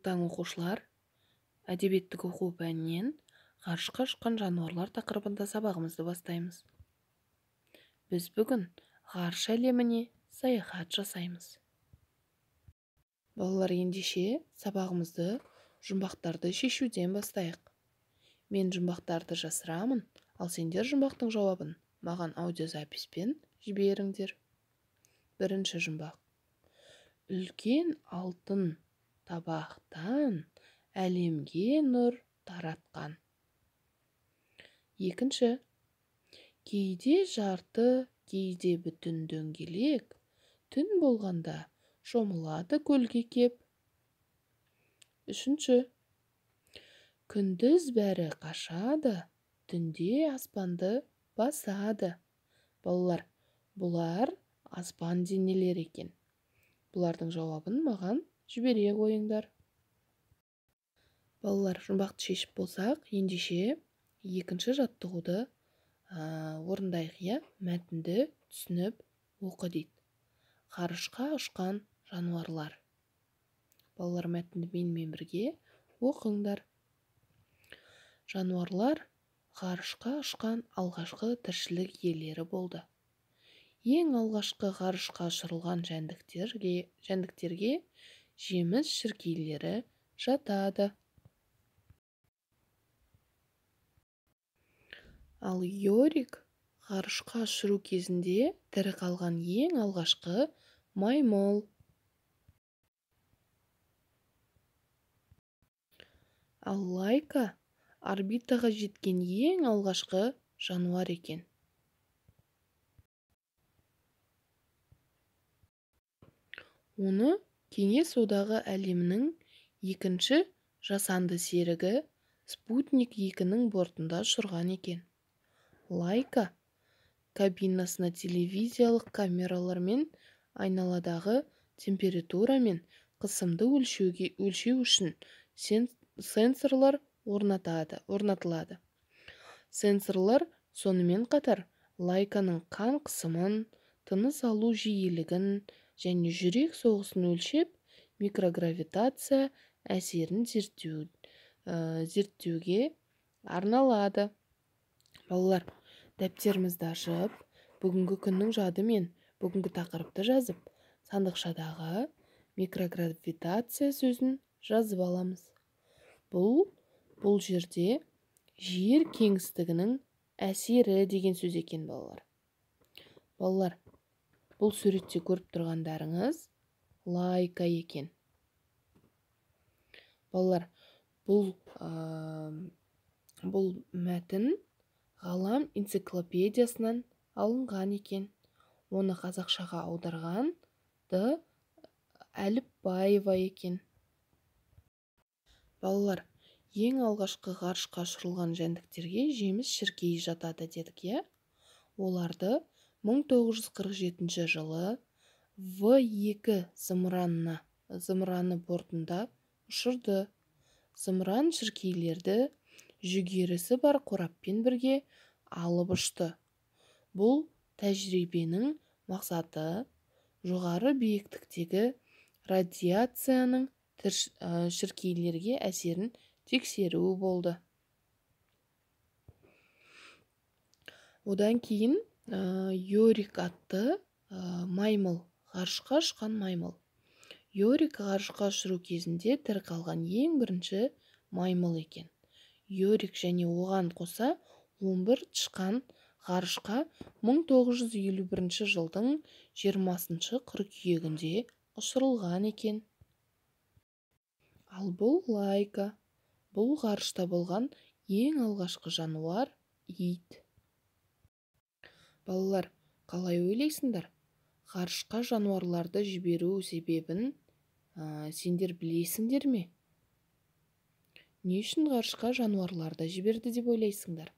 Таң оқушылар, әдебиеттік оқу пәнінен ғарышқа ұшқан жануарлар тақырыбында сабағымызды бастаймыз. Біз бүгін ғарыш әлеміне саяхат жасаймыз. Балалар, ендеше сабағымызды жұмбақтарды шешуден бастайық. Мен жұмбақтарды жасырамын, ал сендер жұмбақтың жауабын маған аудиозаписпен жіберіңдер. Бірінші жұмбақ. Үлкен алтын табақтан әлемге нұр таратқан. Екінші. Кейде жарты, кейде бүтін дөңгелек, түн болғанда шомылады көлге кеп. Үшінші. Күндіз бәрі қашады, түнде аспанды басады. Балалар, бұлар аспан денелері екен. Бұлардың жауабын маған жібере қойыңдар. Балалар, жұмбақты шешіп болсақ, ендеше екінші жаттығуды орындайық, иә? Мәтінді түсініп оқы дейді. Ғарышқа ұшқан жануарлар. Балалар, мәтінді менімен бірге оқыңдар. Жануарлар ғарышқа ұшқан алғашқы тіршілік иелері болды. Ең алғашқы ғарышқа ұшырылған жәндіктерге жеміс шіркейлері жатады. Ал Йорик ғарышқа ұшыру кезінде тірі қалған ең алғашқы маймыл. Ал Лайка орбитаға жеткен ең алғашқы жануар екен. Оны Кеңес Одағы әлемінің екінші жасанды серігі Спутник 2-нің бортында ұшырған екен. Лайка кабинасына телевизиялық камералар мен айналадағы температура мен қысымды өлшеу үшін сенсорлар орнатылады. Сенсорлар сонымен қатар Лайканың қан қысымын, тыныс алу жиілігін және жүрек соғысын өлшеп, микрогравитация әсерін зерттеуге арналады. Балалар, дәптерімізді ашып, бүгінгі күннің жады мен бүгінгі тақырыпты жазып, сандықшадағы микрогравитация сөзін жазып аламыз. Бұл жерде жер кеңістігінің әсері деген сөз екен, балалар. Балалар, бұл суретте көріп тұрғандарыңыз Лайка екен. Балалар, бұл мәтін Ғалам энциклопедиясынан алынған екен. Оны қазақшаға аударған Д. Әліпбаева екен. Балалар, ең алғашқы ғарышқа ұшырылған жәндіктерге жеміс шіркейі жатады дедік, иә? Оларды 1947 жылы В2 зымыраны бортында ұшырды. Зымыран шіркейлерді жүгерісі бар қораппен бірге алып ұшты. Бұл тәжірибенің мақсаты жоғары биіктіктегі радиацияның шіркейлерге әсерін тексеру болды. Одан кейін Йорик атты маймыл, ғарышқа ұшқан маймыл. Йорик ғарышқа ұшыру кезінде тірі қалған ең бірінші маймыл екен. Йорик және оған қоса 11 тышқан ғарышқа 1951 жылдың 20 қыркүйегінде ұшырылған екен. Ал бұл Лайка. Бұл ғарышта болған ең алғашқы жануар ит. Балалар, қалай ойлайсыңдар? Ғарышқа жануарларды жіберу себебін сендер білесіңдер ме? Не үшін ғарышқа жануарларды жіберді деп ойлайсыңдар?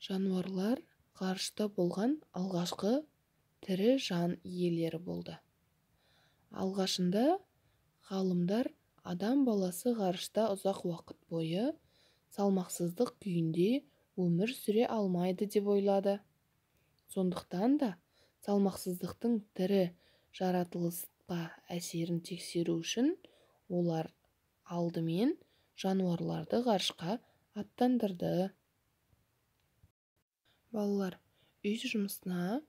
Жануарлар ғарышта болған алғашқы тірі жан иелері болды. Алғашында ғалымдар адам баласы ғарышта ұзақ уақыт бойы салмақсыздық күйінде өмір сүре алмайды деп ойлады. Сондықтан да Салмақсыздықтың тірі жаратылысқа әсерін тексеру үшін олар алдымен жануарларды ғарышқа аттандырды. Балалар, үй жұмысына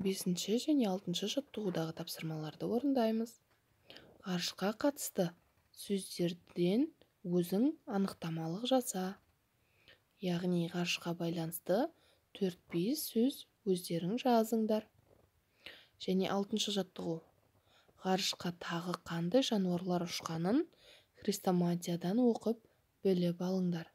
5-ші және 6-шы жаттығудағы тапсырмаларды орындаймыз. Ғарышқа қатысты сөздерден өзің анықтамалық жаса. Яғни ғарышқа байланысты 4-5 сөз өздерің жазыңдар. Және 6-шы жаттығу. Ғарышқа тағы қандай жануарлар ұшқанын хрестоматиядан оқып біліп алыңдар.